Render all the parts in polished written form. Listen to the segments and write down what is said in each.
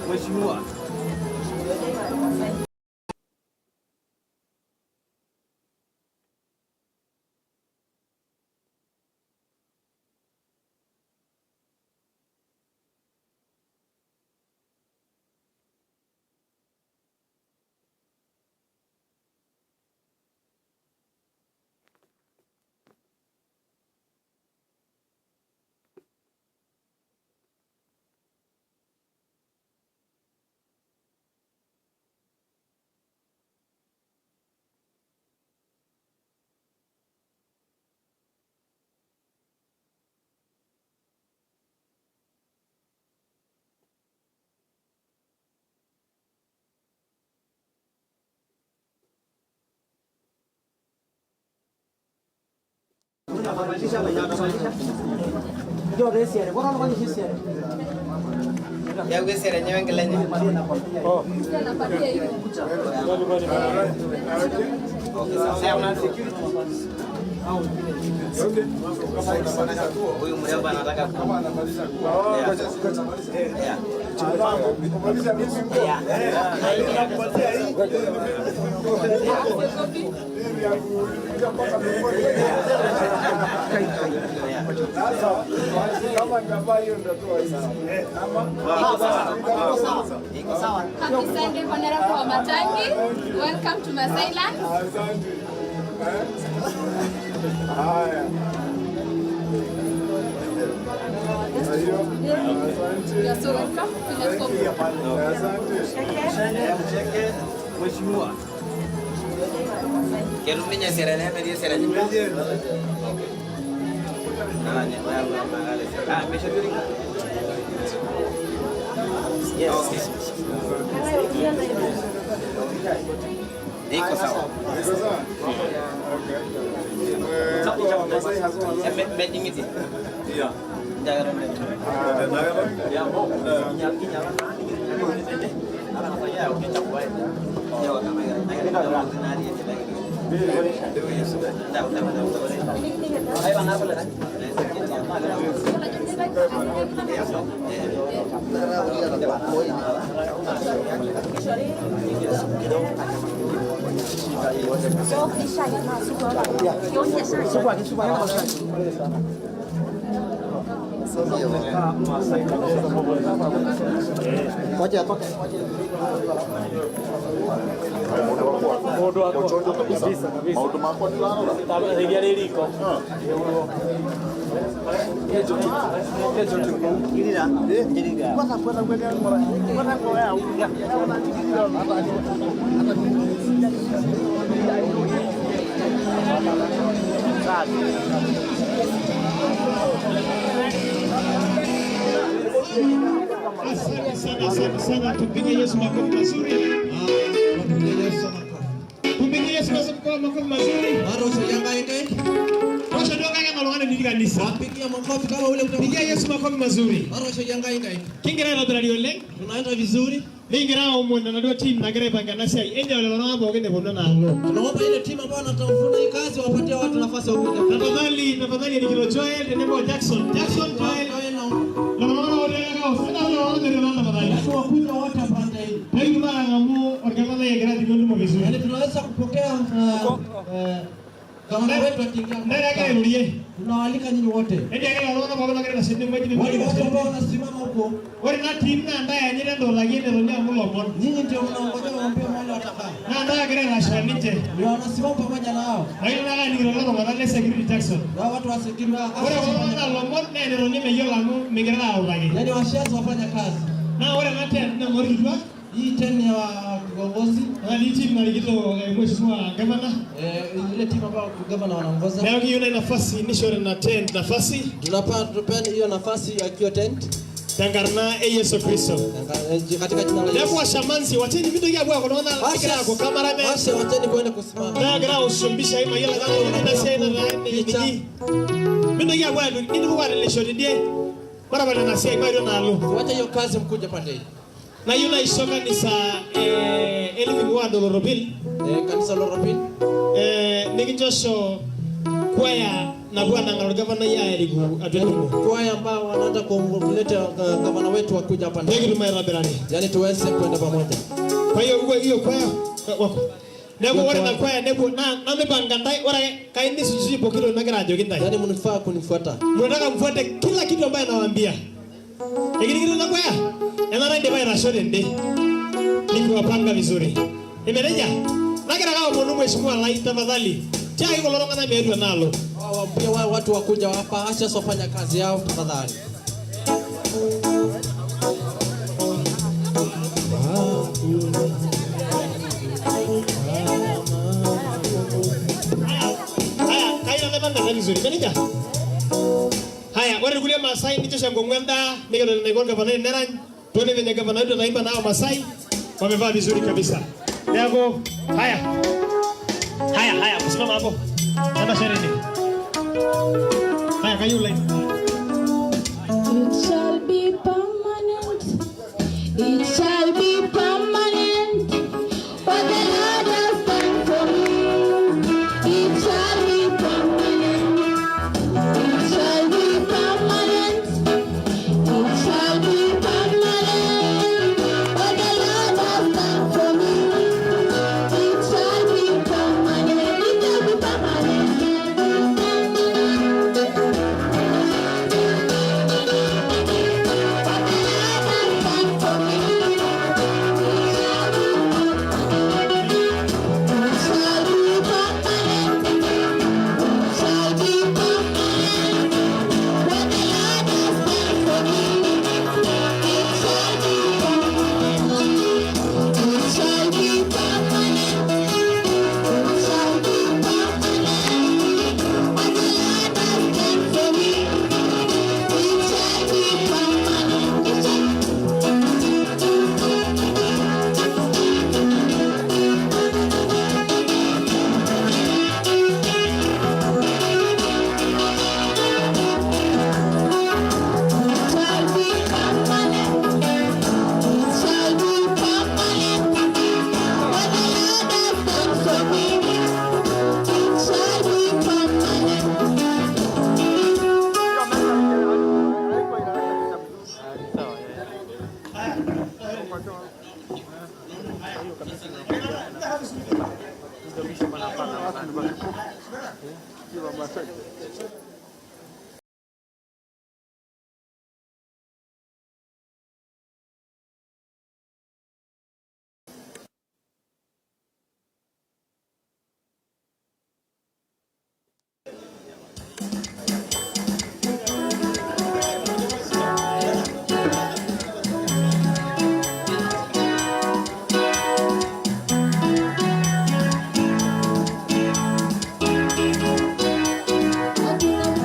Mheshimiwa. Keeku esiai enye wenkila enye. Huyu mrembo anataka Happy Sunday, Honorable Wamatangi. Welcome to Masai Land. You are so welcome. Let's go. Mheshimiwa. Ketum ninye eseriani metii eseriani. Okay. Ah, Yes. Okay. Iko sawa. Mejingiti. Iya. Maundu makwa ndirarora Iria rĩ riko. Asante sana, asante sana. Tupige Yesu makofi mazuri. Tupige Yesu makofi mazuri. Wacha tuangalie malongane ni kanisa. Wapigia makofi kama ule mtu. Pigia Yesu makofi mazuri. Kingira aitobirari oleng. Tunaenda vizuri. Nikingira aomon enaduo team nagira aipanga ena siai. Encho lelo tung'anak pookin eponu enaalo. Tunaomba ile timu ambayo wanatafuna hii kazi wapatie watu nafasi ya kuja. Tafadhali, tafadhali erikito Joel tenebo o Jackson. Jackson, Joel. Lelo tung'anak otii ele kaos. Enaa lelo tung'anak metii tafadhali. Watu wakuja wote pande hii. Peekitum atang'amu orgavanai egira ajing'u entumo vizuri. Yaani tunaweza kupokea gavana wetu akiingia. Ntae ake airorie. Tunawaalika nyinyi wote. Etiaki lelo tung'anak pookin oogira aitashe tenewueji Wale wote ambao wanasimama huko, Ore ina team naa ntae eanyita entuutaki enetoni amu ilomon. nyinyi ndio mnaongoja waambie mahali watakaa. Naa ntae egira aitashe ninche. Ndio wanasimama pamoja na hao. Mayieu naake alikito lelo tung'anak le security Jackson. Na watu wa security. Ore kulo tung'anak lomon naa enetoni meyiolo amu migira autaki. Yaani washaanza wafanya kazi. Naa ore ena tent naa enoorkituak. Hii tent ya viongozi, Natii team narikito mheshimiwa gavana. Ile timu ambayo gavana wanaongoza. Neeku kiyieu naa nafasi nishori ina tent nafasi Tunapea hiyo nafasi ya hiyo tent tenkarna e Yesu Kristo. Katika jina la Neeku Yesu. washamanzi wacheni mintoki aapuo aaku iltung'anak egira aaku cameramen Washa, wacheni kwenda kusimama. naagira aosho mpishai mayiolo ajo ina siai nataa eniki. Mintoki aapuo nintupuku atelesho tidie. Matapal nena siai mayetu enaalo. Wacha hiyo kazi mkuje pande hii. Nayieu naisho kanisa e Living Word Oloropil. Kanisa Oloropil. Nikinchosho kwaya napuo anang'aa orgavanai aeriku atua entumo. Kwaya ambao wanaenda kumleta gavana wetu wakuja hapa ndani. Pekitum aitobirari. Yaani tuweze kwenda pamoja. Kwa hiyo huo hiyo kwaya wako. Neeku ore ina kwaya nepuo naa namipanga ntae ore ake kayieu nisujusuju pooki toki nagira ajoki ntae. Yaani mnafaa kunifuata. Mnataka mfuate kila kitu ambaye nawaambia. Ekirikito ina kwaya enara indipa aitasho tende. Nikiwapanga vizuri. Imeneja? Nagira ake aomonu mheshimiwa lai tafadhali. Tiaki kulo tung'anak meetu enaalo. Waambie wao watu wakuja hapa, acha wafanya kazi yao tafadhali. Haya, kayieu naipanga ntae vizuri. Imeneja? Haya, ore irkulie Maasai nichosha enkong'u endaa, nikidol enaiko orgavanai tenerany, tuone venye gavana wetu ataimba nao Maasai, wamevaa vizuri kabisa. Neeku, haya. Haya, haya, kusimama hapo. Nenda sherini. Haya, kayieu line. It shall be permanent. It shall be permanent. What the Lord has done for me. It shall be permanent. It shall be permanent. It shall be permanent. What the Lord has done for me. It shall be permanent. It shall be permanent. What the Lord has done for me. It shall be permanent. It shall be permanent. What the Lord has done for me. It shall be permanent. It shall be permanent. It shall be permanent. What the Lord has done for me. It shall be permanent. It shall. It shall be permanent. It shall be permanent. What the Lord has done for me. It shall be permanent. Hakuna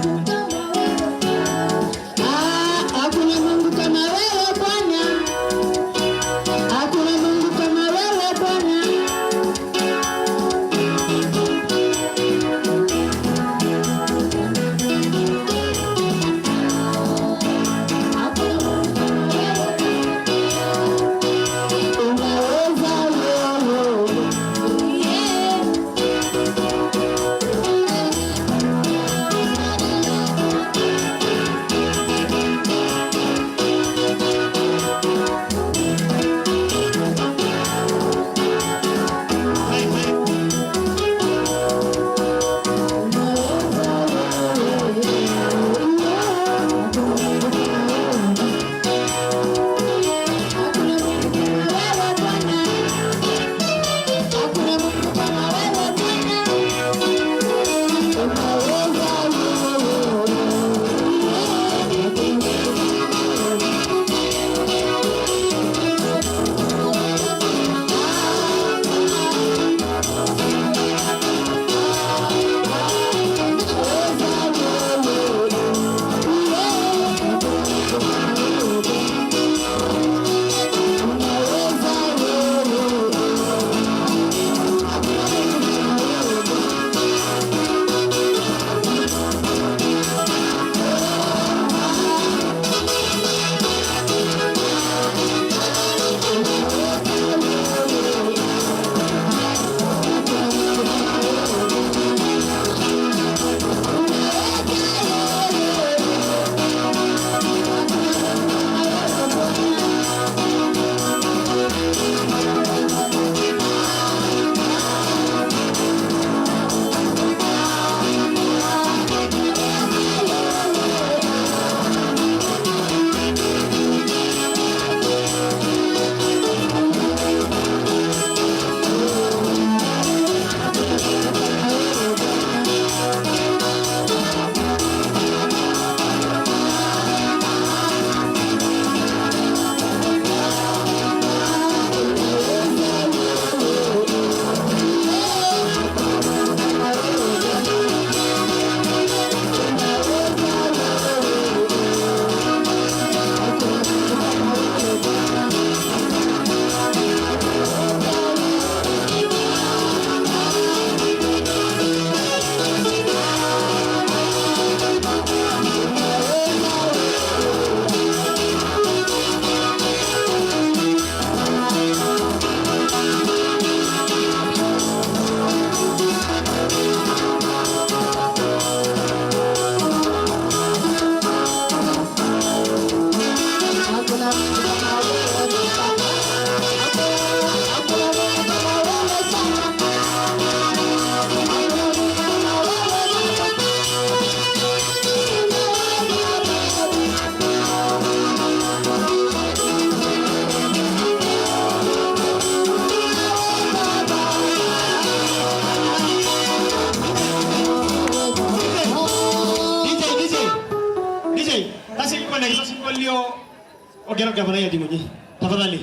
Ogira gavana ajing'unye tafadhali.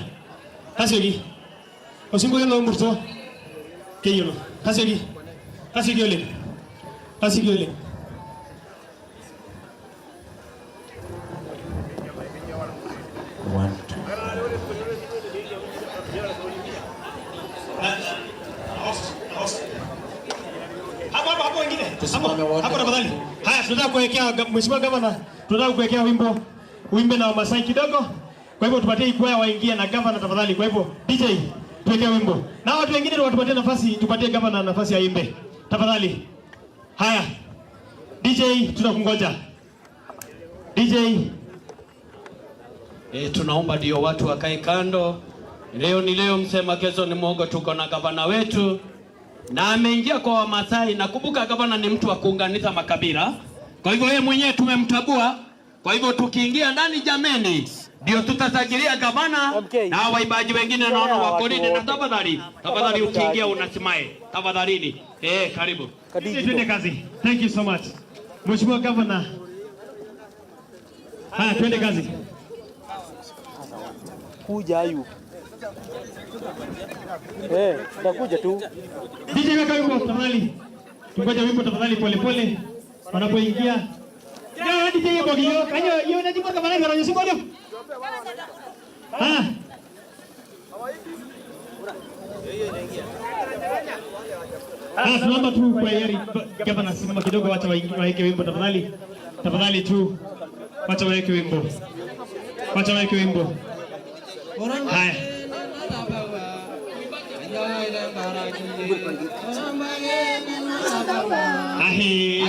Tasioki. Osinkolio loomurto keyiolo. Tasioki. Tasioki oleng. Tasioki oleng. One, two. Host. Hapo hapo hapo wengine. Hapo Tusimame wote. hapo tafadhali. Haya, tunataka kuwekea Mheshimiwa Gavana, tunataka kuwekea wimbo uimbe na Wamasai kidogo. Kwa hivyo tupatie ikwaya waingie na gavana tafadhali. Kwa hivyo DJ tuwekee wimbo. Na watu wengine watupatie nafasi, tupatie gavana nafasi aimbe. Tafadhali. Haya. DJ tunakungoja. DJ. Tunaomba ndio watu wakae kando. Leo ni leo, msema kesho ni mwongo. Tuko na gavana wetu na ameingia kwa Wamasai. Nakumbuka gavana ni mtu wa kuunganisha makabila, kwa hivyo yeye mwenyewe tumemtambua. Kwa hivyo tukiingia ndani, jameni, ndio tutasajilia gavana na waimbaji wengine naona wako nini. Na tafadhali, tafadhali ukiingia unasimae, tafadhalini. Karibu. DJ, twende kazi. Thank you so much. Mheshimiwa Governor. Haya, twende kazi. Kuja ayu. Takuja tu. DJ, weka wimbo tafadhali. Tungoja wimbo tafadhali pole pole. Wanapoingia. Ya DJ bogiyo, kanyo yo na jimbo kama na singojo. Ah. Ah, tunaomba tu kwa hiari gavana, simama kidogo, wacha waeke wimbo tafadhali. Tafadhali tu. Wacha waeke wimbo. Wacha waeke wimbo. Haya. Ahi.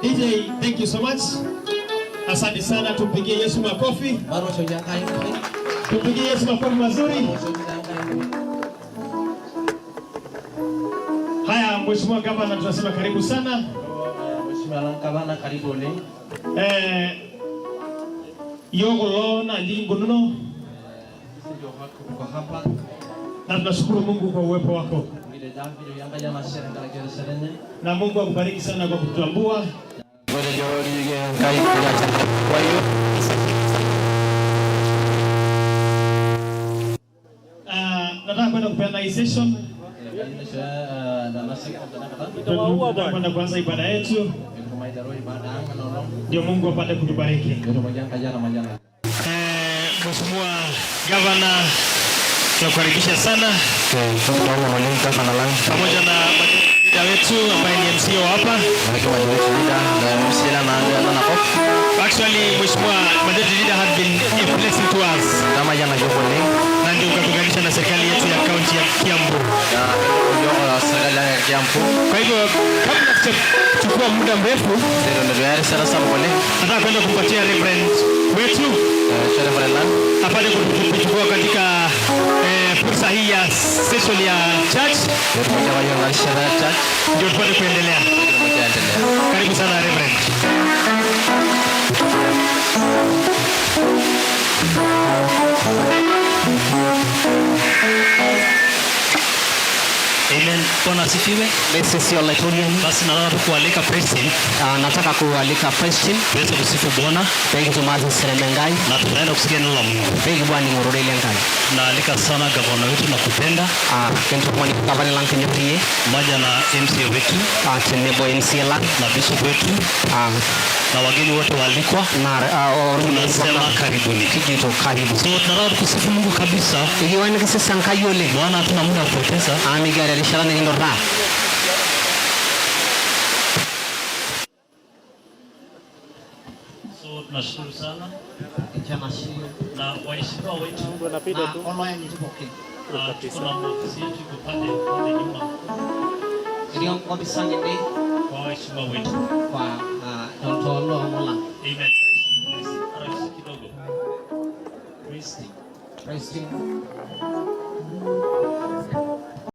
DJ, thank you so much. Asante sana, tumpigie Yesu makofi. Tumpigie Yesu makofi mazuri. Haya, Mheshimiwa Gavana, tunasema karibu sana. Mheshimiwa Gavana, karibu oleng. Yogolo na njingununo. Sisi ndio tuko hapa. Na tunashukuru Mungu kwa uwepo wako. Na Mungu akubariki sana kwa kututambua. Nataka kwenda kupeana hii session. Tunataka kwenda kuanza ibada yetu. Ndio Mungu apate kutubariki. Mheshimiwa Gavana, tunakukaribisha sana. Pamoja na leader wetu ambaye ni MCO hapa. Actually, Mheshimiwa Majority Leader had been a blessing to us. Na ndio ukatuunganisha na serikali yetu ya kaunti ya Kiambu. Kwa hivyo kabla sijachukua muda mrefu, nataka kwenda kumpatia Reverend wetu apate kuchukua katika fursa hii ya session ya church, ndio tupate kuendelea. Karibu sana Reverend. Amen. Bwana asifiwe. Blessed Olaitoriani. Basi nataka tu kualika Preston Nataka kualika Preston tuweze kusifu Bwana peekitumaas serembe Enkai na tunaenda kusikia neno la Mungu. peekipuo aaning ororei le Enkai. Tunaalika sana gavana wetu na kupenda Kintomonik gavana lang kinyor iyie pamoja na MCA wetu tenebo MCA lang na bishop wetu na wageni wote waalikwa, tunasema karibuni. Kijito karibu. So tunataka kusifu Mungu kabisa, Ikiwa nikisisa Enkai oleng maana hatuna muda wa kupoteza. Amu mikiata erishata nikinturraa. So tunashukuru sana na waheshimiwa wetu Wanapita tu. Oloyanyiti pookin. na tuko na ofisi yetu iko pale pale nyuma Etii enkopis ang ende kwa waheshimiwa wetu. kwa tooloomon lang. Amen. Rais kidogo. Praise Praise King.